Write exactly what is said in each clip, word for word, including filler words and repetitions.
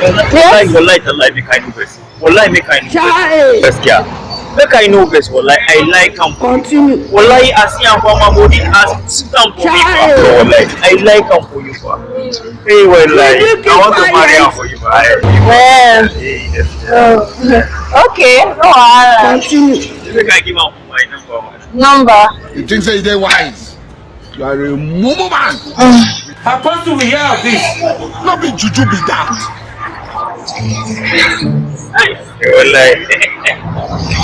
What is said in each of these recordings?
Wallahi, wallahi, tallahi, make I know vex. Wallahi, make I know vex. Gaskiya. Make I know vex, wallahi, I like am. Continue. Wallahi, I see am for my body, I sit am for me, fa. Wallahi, I like am for you, fa. Hey, wallahi, I want to marry am for you, fa. Well, okay, no wahala. Continue. Make I give am my number, man. Number. You think say you dey wise? You are a mumu man. Apostle, we hear of this. No be juju be that. Hey, wallahi.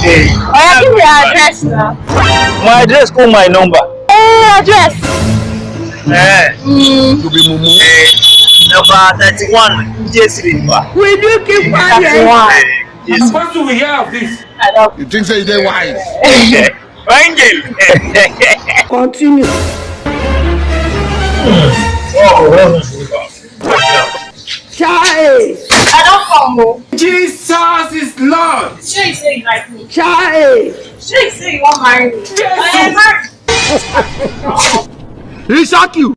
Hey. Oya, give me your address now. My address, call my number. Eh, address. Eh. Mm. You be mumu. Eh, number thirty-one, J Street, ba. Will you keep quiet? Thirty-one. Eh, J Street. Apostle, we hear of this. I don't. You think say you dey wise? Angel. Continue. Oh, oh, oh, oh. Chai. I don't come o. Jesus is Lord. Sure you say you like me? Chai. Sure you say you wan marry me? Yes. I am married. He shock you.